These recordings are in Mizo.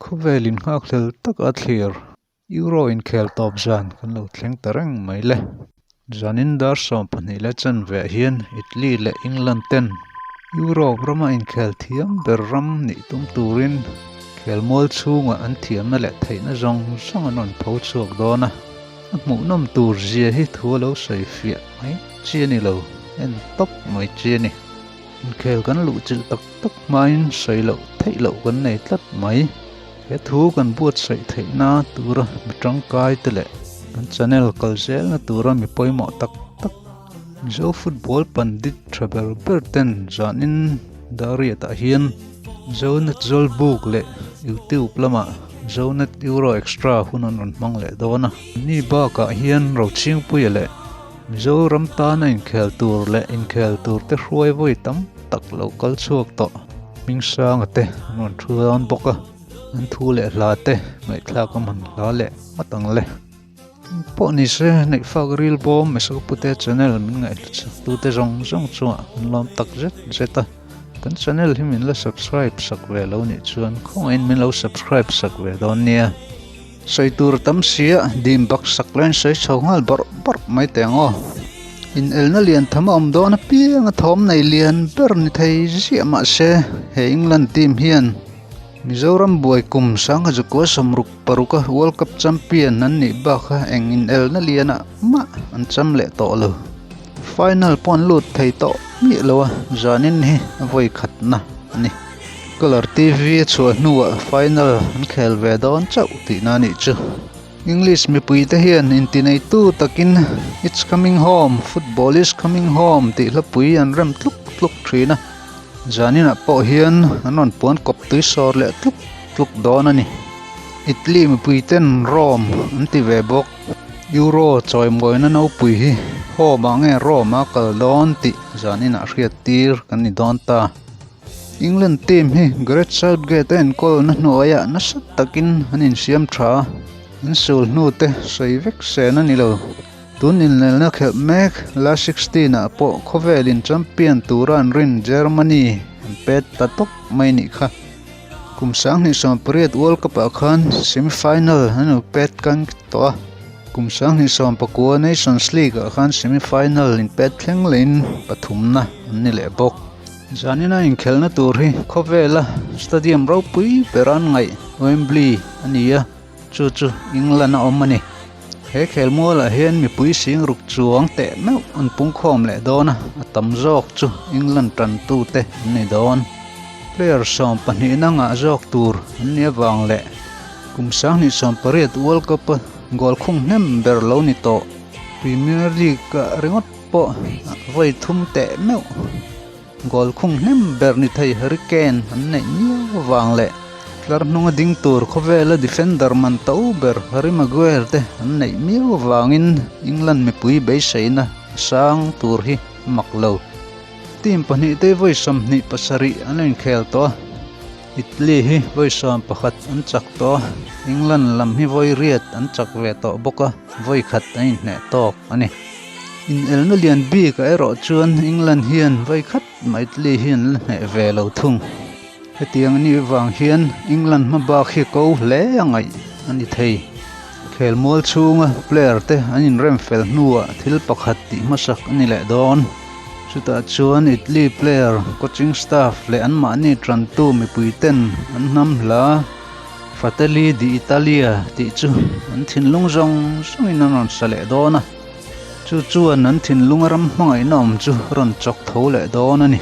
Khawvel in nghakhlel taka thlir Euro inkhel tawp zan kan lo thleng ta reng mai le. Zanin dar 12 leh chanve ah hian Italy leh England ten Europe rama inkhel thiam ber ram nih tum turin khelmual chhungah an thiamna leh theihna zawng zawng an rawn pho chhuak dawn a. A hmuhnawm tur zia hi thu a lo sawi fiah mai chi a ni lo, en tawp mai chi a ni. Inkhel kan luhchilh tak tak hmain sawi loh theih loh kan nei tlat mai. He thu kan buatsaih theihna tura mi tangkai te leh kan channel kal zelna tura mi pawimawh tak tak Mizo football pandit tha ber ber ten zanin Dariat ah hian Zonet Zawlbuk leh YouTube lamah Zonet Euro Extra hun an rawn hmang leh dawn a. Ni bakah hian Rochhingpuia leh Mizoram tana inkhel tur leh inkhel tur te hruai vawi tam tak lo kal chhuak tawh Hmingsanga te an rawn thu dawn bawk a, an thu leh hla te ngaihthlak a man hla leh ngawt ang le. Pawh ni se neih fak ril bawm Mesopute channel min ngaihhlut tu te zawng zawng chungah an lawm tak zet zet a, kan channel hi min la subscribe sak ve lo nih chuan khawngaihin min lo subscribe sak ve dawn nia. Sawi tur tam sia dim bak sak lain sawi chho nghal bawrh bawrh mai teh ang aw. Inelna lian tham a awm dawn apiang a thawm nei lian ber ni thei ziah mahse he England team hian Mizoram buai kum sangha zakua sawmruk paruka World Cup champion an nih bak kha eng inelna lianah mah an cham leh tawh lo. Final pawh an lut thei tawh miah lo a, zanin hi a vawi khatna a ni. Colour TV a chhuah hnuah final an khel ve dawn chauh tihna a nih chu. English mipuite hian intineitu takin It's coming home, football is coming home tih hlapui an rem tluk tluk thin a, zaninah pawh hian an rawn puan kawp tui sawr leh tluk tluk dawn a ni. Italy mipuiten Rome an ti ve bawk. Euro chawimawina nopui hi Home ah nge Rome a kal dawn tih zaninah hriat tir kan ni dawn ta. England team hi Gareth Southgate a enkawlna hnuaiah nasa takin an insiam tha a, an sul hnu te sawi vek sen a ni lo. Tun inlelna khelh mek last 16 ah pawh khawvelin champion tura an rin Germany an pet ta tawp mai nih kha. Kum 2018 World Cup ah khan semi final an lo pet kan tawh a, kum 2019 Nations League ah khan semi final in pet thleng lehin pathumna an ni leh bawk. Zanina inkhelhna tur hi khawvela stadium ropui ber an ngaih Wembley a ni a, chu chu England a awm a ni. He khelmualah hian mipui sing ruk chuang teh meuh an pungkhawm leh dawn a, a tam zawk chu England tantute an ni dawn. Player 12 ngah zawk tur an nih avang leh kum 2018 World Cup-a goal khung hnem ber lo ni tawh Premier League-ah ringawt pawh vawi thum teh meuh goal khung hnem ber ni thei Harry Kane an neih miau avang leh tlar hnunga ding tur khawvela defender man to ber Harry Maguire te an neih miau avangin England mipui beiseina sang tur hi a mak lo. Team pahnih te vawi 27 an inkhel tawh a, Italy hi vawi 11 an chak tawh a, England lam hi vawi riat an chak ve tawh bawk a, vawi khat an inhneh tawk a ni. Inelna lian bik ah erawh chuan England hian vawi khat mah Italy hi an la hneh ve lo thung. Hetiang a nih vang hian England hma bak hi ko hle a ngaih a ni thei. Khelmual chhunga player te an inrem fel hnuah thil pakhat tih hmasak a ni leh dawn. Chutah chuan Italy player, coaching staff leh anmahni tantu mipui ten an hnam hla Fratelli d'Italia tih chu an thinlung zawng zawngin an rawn sa leh dawn a. Chu chuan an thinlunga ram hmangaihna awm chu rawn chawk tho leh dawn a ni.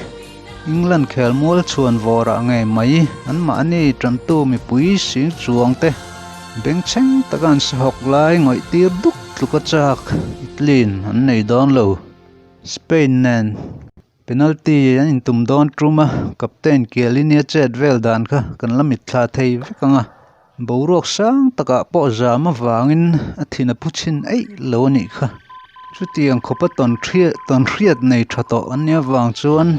England khelmual chhuan vawrah ngei mai anmahni tantu mipui sing chuang te bengchheng taka an sahawk lai ngawih tir duk tluk a chak Italy-in an nei dawn lo. Spain nen penalty an intum dawn tum a, captain Chiellini a chet vel dan kha kan la mitthla thei vek ang a, boruak sang takah pawh zam avangin a thin a phu chhin eih lo a nih kha. Chutiang khawpa tawnhriat nei tha tawh an nih avang chuan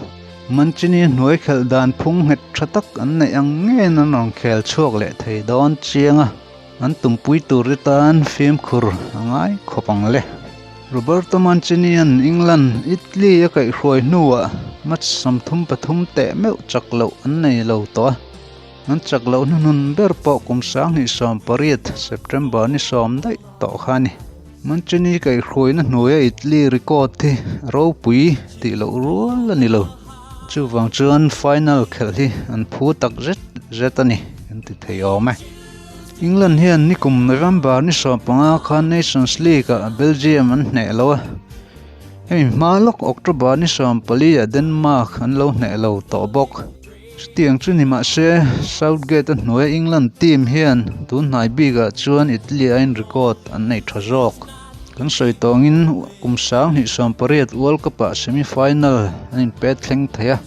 Mancini hnuai khelh dan phung nghet tha tak an neih ang ngeiin an rawn khel chhuak leh thei dawn chiang a, an tumpui tur te tan fimkhur a ngai khawp ang le. Roberto Mancini-a'n England Italy a kaihhruai hnuah match 33 teh meuh chak loh an nei lo tawh a, an chak loh hnuhnun ber pawh kum 2018 September ni sawm daih tawh kha a ni. Mancini kaihhruaina hnuaia Italy record hi a ropui tih loh rual a ni lo. Chuvang chuan final khelh hi an phu tak zet zet a ni an ti thei awm e. England hian nikum November ni 15 khan Nations League-ah Belgium an hneh lo a, hemi hma lawk October ni 14 ah Denmark an lo hneh lo tawh bawk. Chutiang chu ni mahse, Southgate-a hnuaia England team hian tun hnai bikah chuan Italy aiin record an nei tha zawk. Kan sawi tawngin kum 2018 World Cup-ah semi-final an inpet thleng thei a,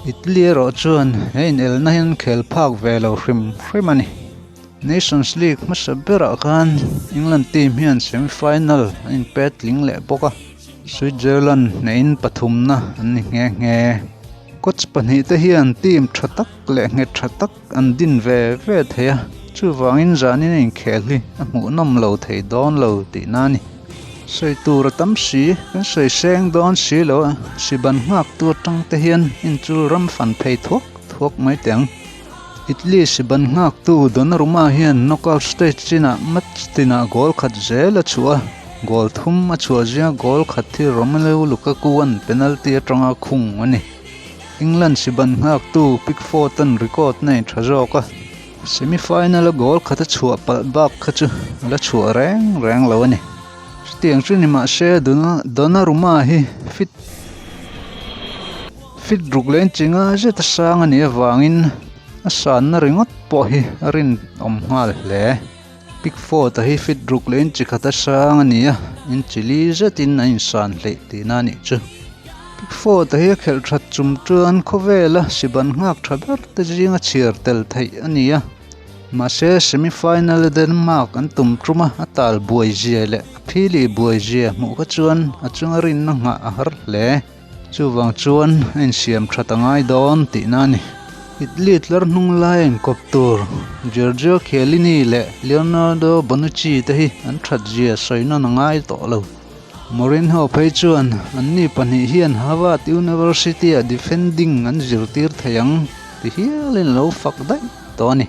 Italy erawh chuan he inelna hian khel phak ve lo hrim hrim a ni. Nations League hmasa berah khan England team hian semi-final an inpet tling leh bawk a, Switzerland hnehin pathumna an ni nghe nghe. Coach pahnihte hian team tha tak leh nghet tha tak an din ve ve thei a, chuvangin zanin a inkhel hi a hmuhnawm lo thei dawn lo tihna a ni. Sawi tur a tam si, kan sawi seng dawn si lo a, siban nghaktu atang te hian inchul ram fan phei thuak thuak mai teh ang. Italy siban nghaktu Donnarumma hian knockout stage chinah match tinah goal khat zel a chhuah a, goal thum a chhuah zinga goal khat hi Romelu Lukaku-a'n penalty atanga khung a ni. England siban nghaktu Pickford-a'n record nei tha zawk a, semi-final-a goal khat a chhuah palh bak kha chu a la chhuah reng reng lo a ni. Chutiang chu ni mahse Donnarumma hi fit Fit ruk leh chinga zet a sang a nih avangin a sanna ringawt pawh hi a rinawm nghal hle. Pickford a hi fit ruk leh inchi khat a sang a ni a, inchi li zetin a insan hleih tihna a nih chu. Pickford a hi a khelh that chum chuan khawvela siban nghak tha ber te zinga chhiar tel theih a ni a, mahse semi-final a Denmark an tum tum a, a tal buai zia leh a phili buai zia hmuh kha chuan a chunga rinna nghah a har hle. Chuvang chuan a insiam that a ngai dawn tihna a ni. Italy tlar hnung lai a inkawp tur Giorgio Chiellini leh Leonardo Bonucci te hi an that zia sawi nawn a ngai tawh lo. Mourinho phei chuan anni pahnih hian Harvard University-ah defending an zirtir thei ang ti hialin a lo fak daih tawh a ni.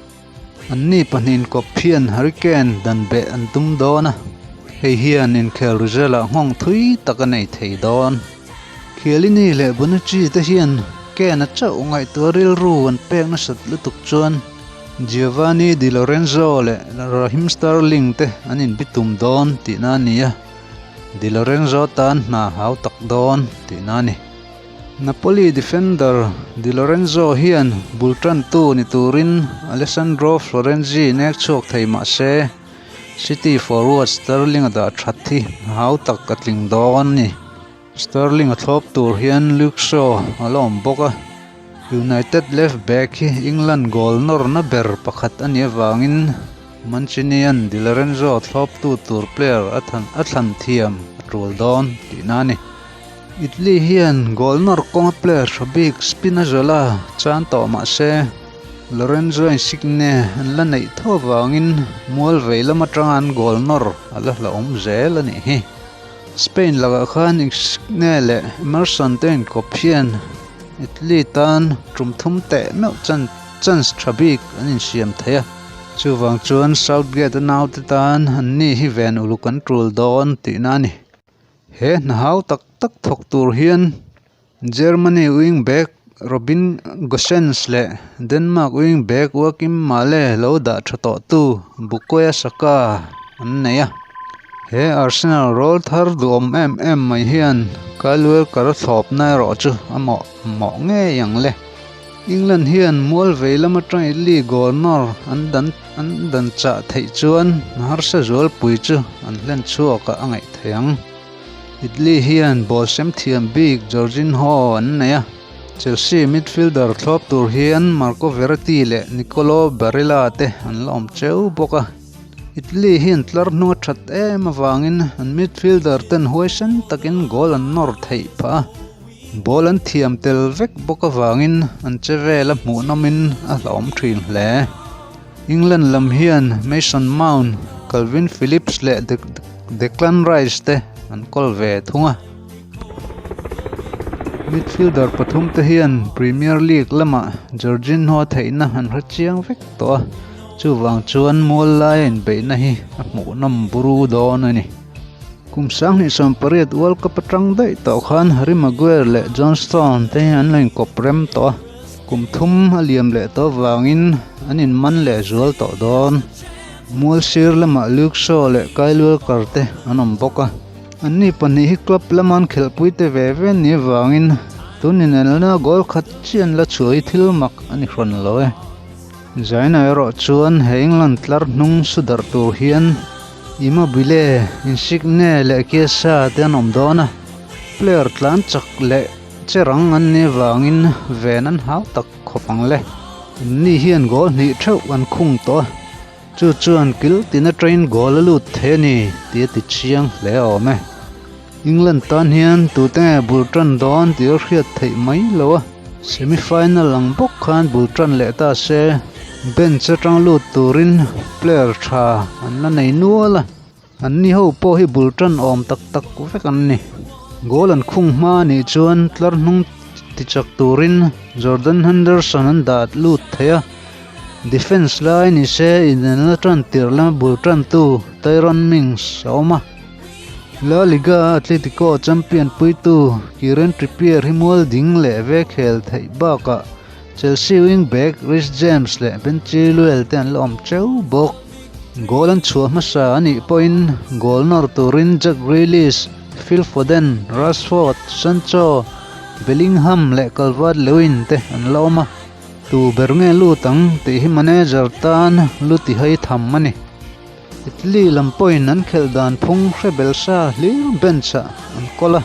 Anni pahnih inkawp hian Hurricane dan beh an tum dawn a, hei hian inkhel result-ah nghawng thui tak a nei thei dawn. Chiellini leh Bonucci te hian Kane-a chauh ngaihtuah rilru an pek nasat lutuk chuan Giovanni Di Lorenzo leh Raheem Sterling te an inbitum dawn tihna a ni a, Di Lorenzo tan hna hau tak dawn tihna a ni. Napoli defender Di Lorenzo hian bul tantu ni turin Alessandro Florenzi nek chhuak thei mah se, City forward Sterling a dah that hi hau tak a tling dawn a ni. Sterling a thlawp tur hian Luke Shaw a la awm bawk a, United left back hi England goal nawrna ber pakhat a nih avangin Mancini-a'n Di Lorenzo thlawptu tur player a thlan thiam a tul dawn tihna a ni. Italy hian goal nawr kawnga player tha bik Spinazzola chan tawh mah se, Lorenzo Insigne an la neih tho avangin mual vei lam atanga an goal nawr a la hlauhawm zel a nih hi. Spain lakah khan Insigne leh Emerson te inkawp hian Italy tan tum thum teh meuh chance tha bik an insiam thei a, chuvang chuan Southgate-a naute tan anni hi ven uluk an tul dawn tihna a ni. He hna hau tak tak thawk tur hian Germany wing back Robin Gosens leh Denmark wing back Joakim Mæhle lo dah tha tawhtu Bukayo Saka an nei a. He Arsenal rawl thar duhawm em em mai hian Kyle Walker a thlawpna erawh chu a mawh mawh ngei ang le. England hian mual vei lam atang Italy goal nawr an dan an dan chah theih chuan harsa zualpui chu an hlen chhuak a ngaih theih ang. Italy hian ball sem thiam bik Jorginho an nei a, Chelsea midfielder thlawp tur hian Marco Verratti leh Nicolo Barella te an la awm cheu bawk a. Italy hian tlar hnung a that em avangin an midfielder ten huaisen takin goal an nawr theih phah a. Ball an thiam tel vek bawk avangin an che vel a hmuhnawmin a hlauhawm thin hle. England lam hian Mason Mount, Kalvin Phillips leh Declan Rice te an kawl ve thung a. Midfielder pathumte hian Premier League lamah Jorginho theihna an hre chiang vek tawh a, chuvang chuan mual laia inbeihna hi a hmuhnawm buru dawn a ni. Kum 2018 World Cup atang daih tawh khan Harry Maguire leh John Stones te hi an lo inkawp rem tawh a, kum thum a liam leh tawh avangin an inman leh zual tawh dawn. Mual sir lamah Luke Shaw leh Kyle Walker te an awm bawk a. Anni pahnih hi club lama an khelhpui te ve ve an nih avangin tun inelna goal khat chiah an la chhuah hi thil mak a ni hrawn lo e. Zaina erawh chuan he England tlar hnung su darh tur hian Immobile, Insigne leh Chiesa te an awm dawn a, player tlan chak leh che rang an nih avangin ven an hau tak khawp ang le. Anni hian goal hnih theuh an khung tawh a. Chu chuan kil tina train goal a lut thei a ni tih a ti chiang hle awm e. England tan hian tute nge bul tan dawn tih a hriat theih mai lo a, semi final ang bawk khan bul tan leh ta se, bench atang lut turin player tha an la nei nual a, anni ho pawh hi bul tan awm tak tak vek an ni. Goal an khung hma a nih chuan tlar hnung ti chak turin Jordan Henderson an dah lut thei a. Defence lai ni se inelna tan tirh lama bul tantu Tyrone Mings a awm a. La Liga a Atletico champion puitu Kieran Trippier hi mual ding leh ve khel theih bakah Chelsea wing back Reece James leh Ben Chilwell te an la awm teuh bawk. Goal an chhuah hmasa a nih pawhin goal nawr turin Jack Grealish, Phil Foden, Rashford, Sancho, Bellingham leh Calvert-Lewin te an la awm a. Tu ber nge lut ang tih hi manager tan lu ti hai tham a ni. Italy lam pawhin an khelh dan phung hre bel sa hlir bench ah an kawl a,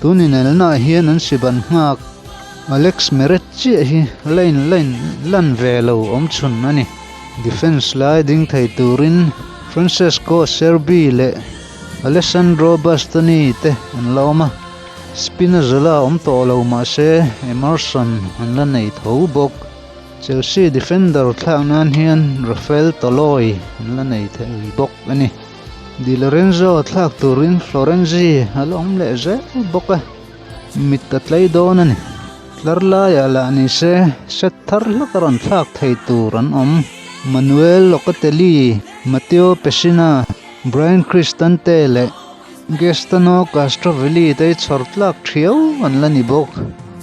tun inelnaah hian an siban nghak. Alex Meret chiah hi line line lan ve lo awm chhun a ni. Defence lai ding thei turin Francesco Acerbi leh Alessandro Bastoni te an la awm a. Spinazzola awm tawh lo mah se Emerson an la nei tho bawk. Chelsea defender thlak nan hian Rafael Toloi an la nei thei bawk a ni. Di Lorenzo thlak turin Florenzi a la awm leh zel bawk a, mit a tlei dawn a ni. Tlar laiah lah ni se set thar hlak a rawn thlak thei tur an awm. Manuel Locatelli, Matteo Pessina, Bryan Cristante leh Gaetano Castrovilli te hi chhawr tlak thiau an la ni bawk.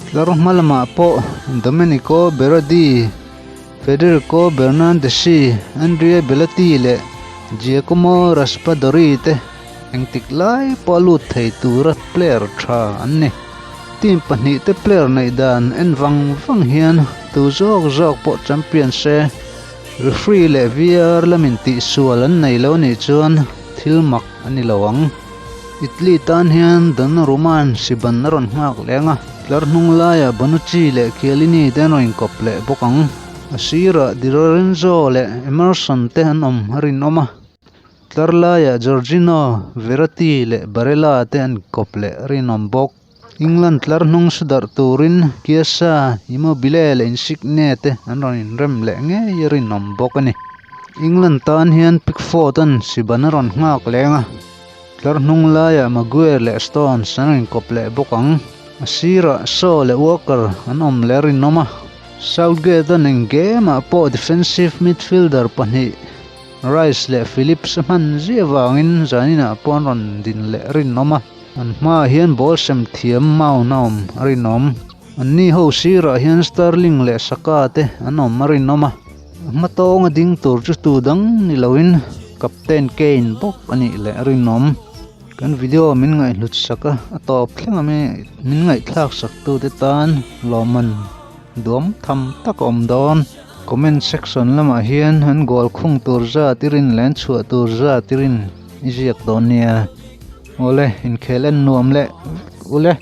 Tlar hma lamah pawh Domenico Berardi, Federico Bernardeschi, Andrea Belotti leh Giacomo Raspadori te engtik lai pawh a lut thei tura player tha an ni. Team pahnih te player neih dan en vang vang hian tu zawk zawk pawh champion se referee leh VAR lamin tihsual an nei lo nih chuan thil mak a ni lo ang. Italy tan hian Donnarumma-a'n Siban a rawn nghak leng a, tlar hnung laiah Bonucci leh Chiellini te an rawn inkawp leh bawk ang. A sirah Di Lorenzo leh Emerson te an awm a rinawm a, tlar laiah Jorginho, Verratti leh Barella te an inkawp leh rinawm bawk. England tlar hnung su darh turin Chiesa, Immobile leh Insigne te an rawn inrem leh ngei a rinawm bawk a ni. England tan hian Pickford-a'n Siban a rawn nghak leng a, tlar hnung laiah Maguire leh Stones an rawn inkawp leh bawk ang. A sirah Shaw leh Walker an awm leh a rinawm a, Southgate-a'n eng game-ah pawh defensive midfielder pahnih Rice leh Phillips a hman ziah avangin zaninah pawh an rawn din leh rinawm a. An hmaah hian ball sem thiam Mount a awm a rinawm. Anni ho sirah hian Sterling leh Saka te an awm a rinawm a. A hma tawnga ding tur chu tu dang ni loin Captain Kane bawk a nih leh a rinawm. Kan video min ngaihhlut sak a, a tawp thleng a min ngaihthlak sak tute tan lawmman duam tham tak a awm dawn. Comment section lamah hian an goal khung tur zat i rin leh an chhuah tur zat i rin i ziak dawn nia. Awle, inkhel en nuam leh vek ule.